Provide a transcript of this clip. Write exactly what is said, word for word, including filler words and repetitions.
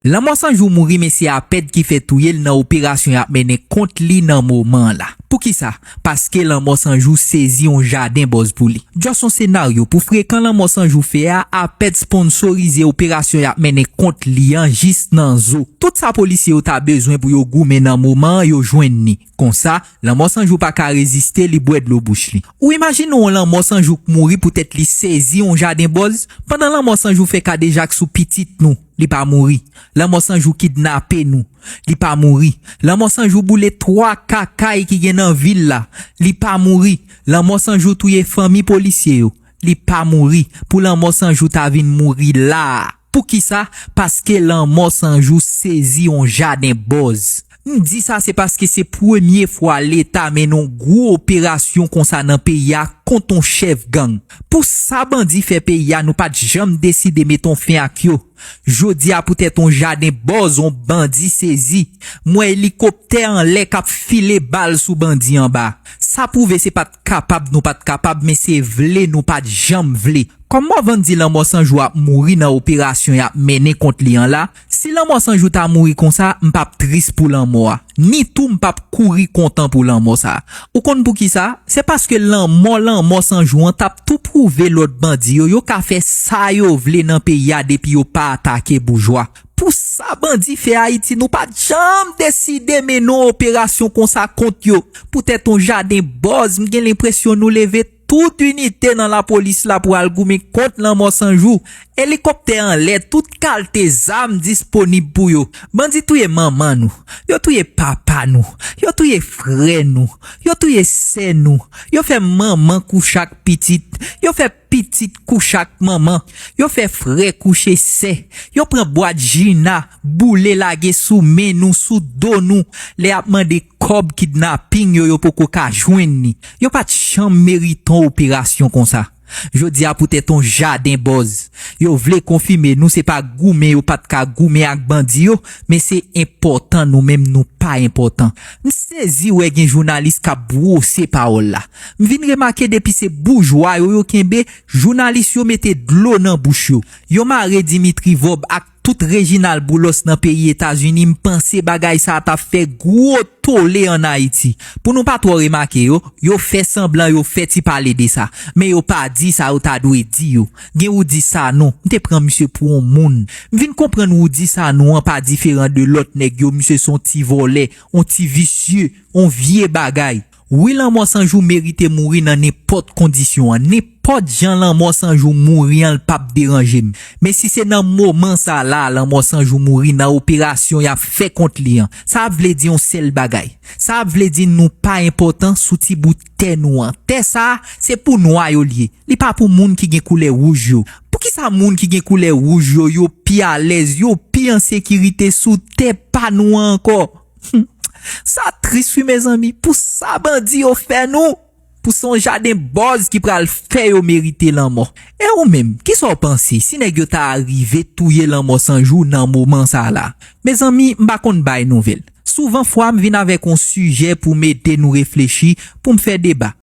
Lanmò Sanjou mouri, men se APED ki fè touye l nan operasyon y ap mennen kont li nan moman an la. Poukisa? Paske Lanmò Sanjou sezi yon jaden bòz pou li. Just yon senaryo, pou frekan Lanmò Sanjou fè a, APED sponsorize operasyon y ap mennen kont li an jis nan zo. Tout sa polisye yo ta bezwen pou yo goumen nan moman an, yo jwenn ni. Konsa, Lanmò Sanjou pa ka reziste, li bwè dlo bouch li. Ou imajine yon Lanmò Sanjou k mouri poutèt li sezi yon jaden bòz? Pandan Lanmò Sanjou fè kadejak sou pitit nou, li pa mouri. Lanmò Sanjou kidnape nou, li pa mouri. Lanmò Sanjou boule twa ka kay ki gen nan vil la, li pa mouri. Lanmò Sanjou touye fanmi polisye yo, li pa mouri. Pou Lanmò Sanjou ta vin mouri la a. Poukisa? Paske Lanmò Sanjou sezi yon jaden bòz. M di sa se paske se premye fwa Leta mennen yon gwo operasyon konsa nan peyi a kont yon chèf gang. Pou sa bandi fè peyi a, nou pa t janm deside met yon fen ak yo. Jodi a, poutèt yon jaden bòz yon bandi sezi, m wè elikoptè anlè k ap file bal sou bandi anba. Sa pwouve se pa t kapab nou pa t kapab, men se vle nou pa t janm vle. Kòm Morvan di Lanmò Sanjou ap mouri nan operasyon y ap mennen kont li an la, si Lanmò Sanjou ta mouri konsa, m p ap tris pou lanmò a. Ni tou m p ap kouri kontan pou lanmò sa a. Ou konn poukisa? Se paske lanmò Lanmò Sanjou an t ap tou pwouve lòt bandi yo, yo ka fè sa yo vle nan peyi a depi yo pa atake boujwa. Pou sa bandi fè Ayiti, nou pa t janm deside mennen yon operasyon konsa kont yo. Poutèt yon jaden bòz, m gen lenpresyon nou leve tout inite nan lapolis la pou al goumen kont Lanmò Sanjou. Elikoptè anlè, tout kalte zam disponib pou yo. Bandi touye manman nou, yo touye papa nou, yo touye frè nou, yo touye sè nou, yo fè manman kouche ak pitit, yo fè pitit kouche ak manman, yo fè frè kouche sè, yo pran bwat Jina, boule lage sou men nou, sou do nou, lè y ap mande kòb kidnaping yo, yo poko ka jwenn li. Yo pa t janm merite yon operasyon konsa. Jodi a poutèt yon jaden bòz. Yo vle konfime nou se pa goumen yo pa t ka goumen ak bandi yo, men se enpòtan nou menm nou pa enpòtan. M sezi wè gen jounalis k ap bwose pawòl la. M vin remake depi se boujwa yo yo kenbe, jounalis yo mete dlo nan bouch yo. Yo mare Dimitri Vorbe ak tout Reginald Boulos nan peyi Etazini, m panse bagay sa a t ap fè gwo tole ann Ayiti. Pou nou pa twò remake yo, yo fè sanblan yo fè ti pale de sa. Men yo pa di sa yo ta dwe di yo. Gen Roudy Sanon, m te pran misye pou yon moun. M vin konprann Roudy Sanon an pa diferan de lòt nèg yo, misye se yon ti vòlè, yon ti visye, yon vye bagay. Wi, Lanmò Sanjou merite mouri nan nenpòt kondisyon an. Nenpòt jan Lanmò Sanjou mouri an, l p ap deranje m. Men si se nan moman sa la, Lanmò Sanjou mouri nan operasyon y ap fè kont li an, sa ap vle di yon sèl bagay. Sa ap vle di nou pa enpòtan sou ti bout tè nou an. Tè sa a, se pou nwa yo l ye. Li pa pou moun ki gen koulè wouj yo. Poukisa moun ki gen koulè wouj yo, yo pi alèz, yo pi an sekirite sou tè pa nou an ankò? Sa tris wi mezanmi, pou sa bandi yo fè nou, pou se yon jaden bòz ki pral fè yo merite lanmò. E ou menm, kisa w panse si nèg yo ta rive touye Lanmò Sanjou nan moman sa la? Mezanmi, m pa konn bay nouvèl. Souvan fwa m vin avèk yon sijè pou m ede nou reflechi, pou m fè deba.